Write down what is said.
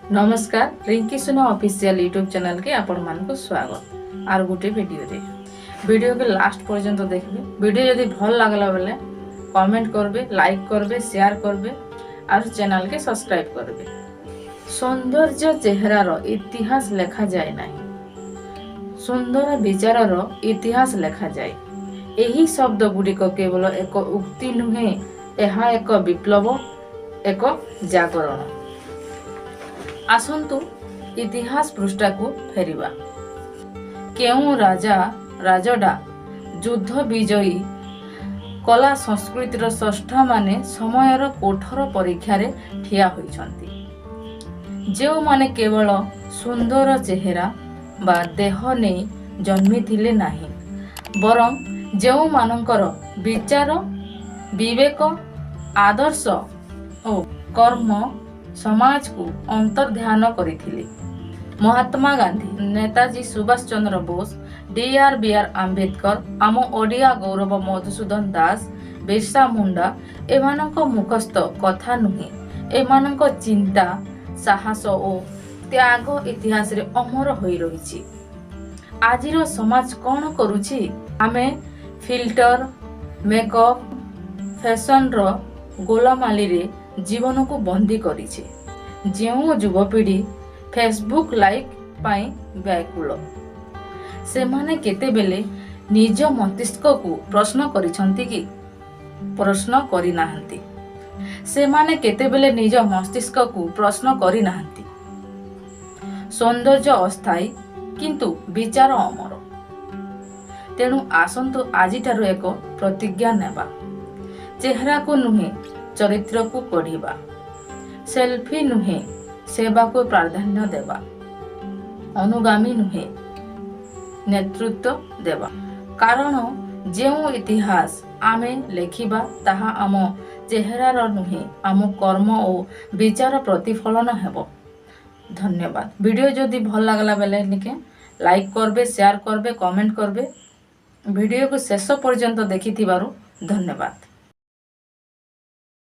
ନମସ୍କାର, ରିଙ୍କି ସୁନା official YouTube ଚ୍ୟାନେଲକେ ଆପଣମାନଙ୍କୁ ସ୍ୱାଗତ। ଆର୍ ଗୋଟେ ଭିଡ଼ିଓରେ, ଭିଡ଼ିଓକେ ଲାଷ୍ଟ ପର୍ଯ୍ୟନ୍ତ ଦେଖିବେ। ଭିଡ଼ିଓ ଯଦି ଭଲ ଲାଗଲା ବେଲେ କମେଣ୍ଟ କରବେ, ଲାଇକ୍ କରବେ, ସେୟାର କରବେ ଆର୍ ଚ୍ୟାନେଲକେ ସବସ୍କ୍ରାଇବ କରବେ। ସୌନ୍ଦର୍ଯ୍ୟ ଚେହେରାର ଇତିହାସ ଲେଖାଯାଏ ନାହିଁ, ସୁନ୍ଦର ବିଚାରର ଇତିହାସ ଲେଖାଯାଏ। ଏହି ଶବ୍ଦ ଗୁଡ଼ିକ କେବଳ ଏକ ଉକ୍ତି ନୁହେଁ, ଏହା ଏକ ବିପ୍ଳବ, ଏକ ଜାଗରଣ। ଆସନ୍ତୁ ଇତିହାସ ପୃଷ୍ଠାକୁ ଫେରିବା। କେଉଁ ରାଜା ରାଜଡ଼ା, ଯୁଦ୍ଧ ବିଜୟୀ, କଳା ସଂସ୍କୃତିର ସ୍ରଷ୍ଟାମାନେ ସମୟର କଠୋର ପରୀକ୍ଷାରେ ଠିଆ ହୋଇଛନ୍ତି, ଯେଉଁମାନେ କେବଳ ସୁନ୍ଦର ଚେହେରା ବା ଦେହ ନେଇ ଜନ୍ମିଥିଲେ ନାହିଁ, ବରଂ ଯେଉଁମାନଙ୍କର ବିଚାର, ବିବେକ, ଆଦର୍ଶ ଓ କର୍ମ ସମାଜକୁ ଅନ୍ତର୍ଧ୍ୟାନ କରିଥିଲେ। ମହାତ୍ମା ଗାନ୍ଧୀ, ନେତାଜୀ ସୁଭାଷ ଚନ୍ଦ୍ର ବୋଷ, ଡି ଆର୍ ବି ଆର୍ ଆମ୍ବେଦକର, ଆମ ଓଡ଼ିଆ ଗୌରବ ମଧୁସୂଦନ ଦାସ, ବିର୍ସା ମୁଣ୍ଡା, ଏମାନଙ୍କ ମୁଖସ୍ଥ କଥା ନୁହେଁ, ଏମାନଙ୍କ ଚିନ୍ତା, ସାହସ ଓ ତ୍ୟାଗ ଇତିହାସରେ ଅମର ହୋଇ ରହିଛି। ଆଜିର ସମାଜ କ'ଣ କରୁଛି? ଆମେ ଫିଲ୍ଟର, ମେକଅପ୍, ଫ୍ୟାସନର ଗୋଲାମାଲିରେ ଜୀବନକୁ ବନ୍ଦୀ କରିଛେ। ଯେଉଁ ଯୁବପିଢ଼ି ଫେସବୁକ୍ ଲାଇକ୍ ପାଇଁ ବ୍ୟାକୁଳ, ସେମାନେ କେତେବେଳେ ନିଜ ମସ୍ତିଷ୍କକୁ ପ୍ରଶ୍ନ କରିଛନ୍ତି କି? ପ୍ରଶ୍ନ କରିନାହାନ୍ତି। ସେମାନେ କେତେବେଳେ ନିଜ ମସ୍ତିଷ୍କକୁ ପ୍ରଶ୍ନ କରିନାହାନ୍ତି। ସୌନ୍ଦର୍ଯ୍ୟ ଅସ୍ଥାୟୀ, କିନ୍ତୁ ବିଚାର ଅମର। ତେଣୁ ଆସନ୍ତୁ ଆଜିଠାରୁ ଏକ ପ୍ରତିଜ୍ଞା ନେବା। ଚେହେରାକୁ ନୁହେଁ, ଚରିତ୍ରକୁ ଗଢ଼ିବା। ସେଲ୍ଫି ନୁହେଁ, ସେବାକୁ ପ୍ରାଧାନ୍ୟ ଦେବା। ଅନୁଗାମୀ ନୁହେଁ, ନେତୃତ୍ୱ ଦେବା। କାରଣ ଯେଉଁ ଇତିହାସ ଆମେ ଲେଖିବା, ତାହା ଆମ ଚେହେରାର ନୁହେଁ, ଆମ କର୍ମ ଓ ବିଚାର ପ୍ରତିଫଳନ ହେବ। ଧନ୍ୟବାଦ। ଭିଡ଼ିଓ ଯଦି ଭଲ ଲାଗଲା ବେଲେ ନିକେ ଲାଇକ୍ କରବେ, ସେୟାର କରବେ, କମେଣ୍ଟ କରବେ। ଭିଡ଼ିଓକୁ ଶେଷ ପର୍ଯ୍ୟନ୍ତ ଦେଖିଥିବାରୁ ଧନ୍ୟବାଦ।